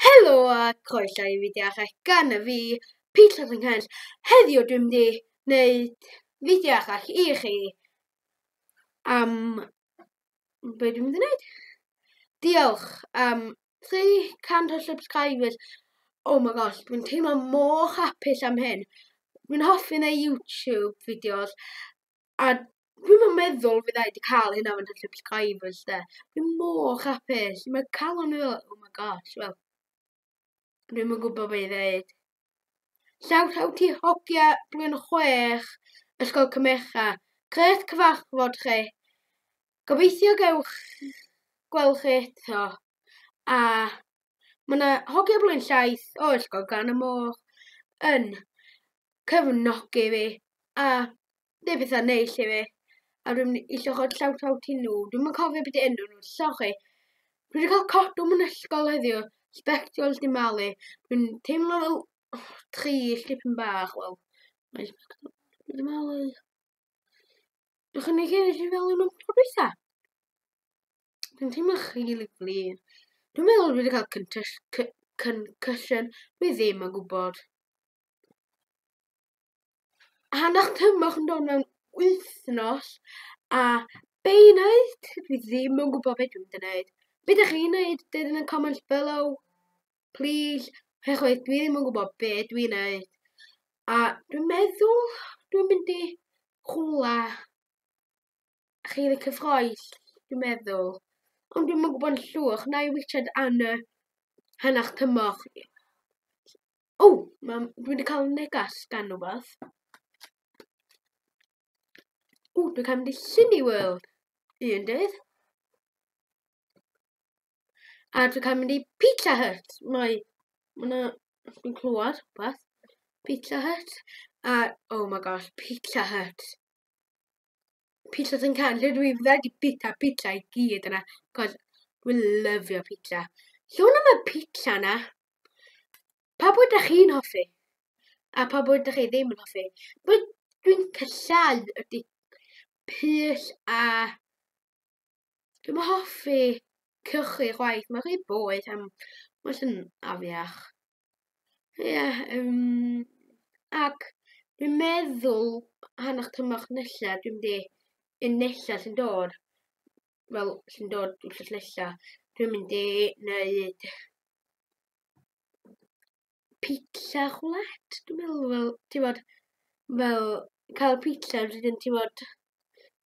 Helo a croeso i fideo arall gan y fi, Peter Llynghell. Heddiw dwi'n mynd i wneud fideo arall i chi am be dwi'n mynd i wneud. Diolch am 300 o subscribers. Oh my gosh, dwi'n teimlo mor hapus am hyn. Dwi'n hoffi wneud YouTube videos a dwi'm yn meddwl fydda i 'di cael hynna fan subscribers de. Dwi'n mor hapus. Mae calon fi fel, oh my gosh, wel, dwi'm yn gwybod be i ddeud. Shout out i hogia blwyddyn 6, Ysgol Cymecha. Grêt cyfarfod chi. Gobeithio gewch gweld chi eto. A mae yna hogia blwyddyn 7 o Ysgol Glan y Môr yn cefnogi fi a deud pethau neis i fi. A dwi'n mynd i eisiau rhoi shout out i nhw. Dwi'm yn cofio beth enw nhw, sorry. Dwi wedi cael codwm yn ysgol heddiw, sbectols di malu. Dwi'n teimlo fel oh, trist dipyn bach, wel, mae sbectols di malu. Dwi'n chynnig hyn i fel nhw'n tro dwytha. Dwi'n teimlo rili flin. Dwi'n meddwl dwi wedi cael concussion. Dwi ddim yn gwybod. Hanner tymor yn dod mewn wythnos a be i wneud? Dwi ddim yn gwybod beth dwi'n mynd i wneud. Be ydych chi'n wneud? Deud yn y comments below. Please. Oherwydd dwi ddim yn gwybod be dwi'n wneud. A dwi'n meddwl dwi'n mynd i rhywle rili cyffrous, dwi'n meddwl. Ond dwi'm yn gwybod yn siŵr. Na i witsiad am y hanner tymor. O, dwi wedi cael negas gan wbath. O, dwi'n cael mynd i Cineworld un dydd. A dwi'n cael mynd i Pizza Hut. Mae, ma' dwi'n clywed rhywbeth. Pizza Hut. A, oh my gosh, Pizza Hut. Pizza sy'n can, lle dwi fydda wedi bita pizza i gyd yna. Cos dwi'n lyfio pizza. Sôn am y pizza na, pa bwyd ydych chi'n hoffi? A pa bwyd ydych chi ddim yn hoffi? Bwyd dwi'n casáu ydy pys a dwi'm yn hoffi cychu chwaith. Mae'n rhy boeth am mae'n yn afiach. Ie, yeah, ac dwi'n meddwl hanner tymor nesa, dwi'n mynd i un nesa sy'n dod, wel, sy'n dod wythnos nesa, dwi'n mynd i wneud pizza roulette, dwi'n meddwl, fel, ti'n bod, fel cael pizza, wedyn ti'n bod,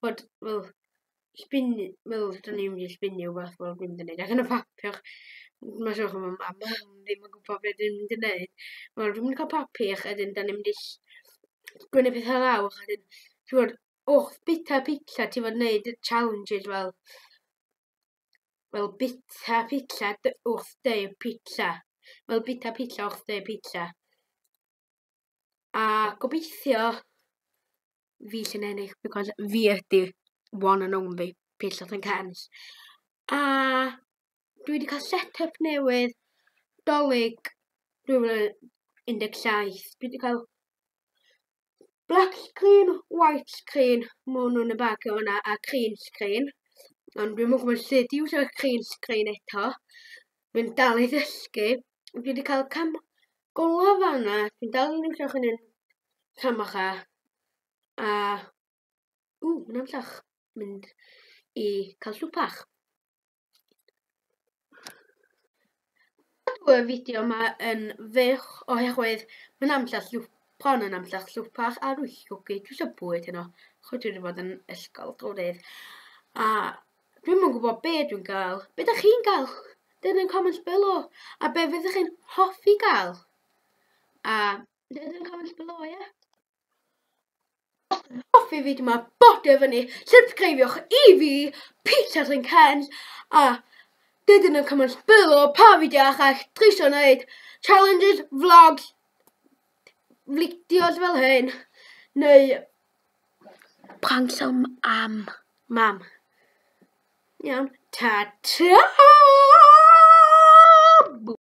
bod, fel, spin, fel, dyn ni'n mynd i spinio wbath, fel dwi'n mynd i wneud, ac yn y papur, mae'n siŵr mae mam ddim yn gwybod beth dwi'n mynd i wneud. Wel, dwi'n mynd i cael papur, a wedyn da ni'n mynd i sgwennu pethau lawr, a wedyn, ti'n bod, wrth bita pizza, ti'n fod wneud challenges fel, fel bita pizza wrth deud pizza. Fel bita pizza wrth deud pizza. A gobeithio fi sy'n ennill, because fi ydy one and only Pizza and Cans. A dwi wedi cael set-up newydd, Dolig 2017. Dwi wedi cael black screen, white screen, ma' nhw'n y bag yna, a green screen. Ond dwi'm yn gwybod sut i iwsio'r green screen eto. Dwi'n dal i ddysgu. Dwi wedi cael cam gola fan'na. Dwi'n dal i iwsio hynny'n camera. A, ww, mae'n amser mynd i cael swpach. Y fideo yma yn fych oherwydd mae'n amser bron yn amser swpach a dwi'n llwgu, dwi eisiau bwyd heno, chos dwi wedi bod yn ysgol drwy'r dydd. A dwi'm yn gwybod be dwi'n gael. Be dach chi'n gael? Deud yn comments below. A be fyddwch chi'n hoffi gael? A deud yn comments below, ie? Hoffi fideo yma, bodio fyny, subscribiwch i fi, Pizza and Cans, a deud yn y comments below pa fideo arall dwi eisiau wneud, challenges, vlogs, fideos fel hyn, neu pranks am mam. Iawn, ta-ta!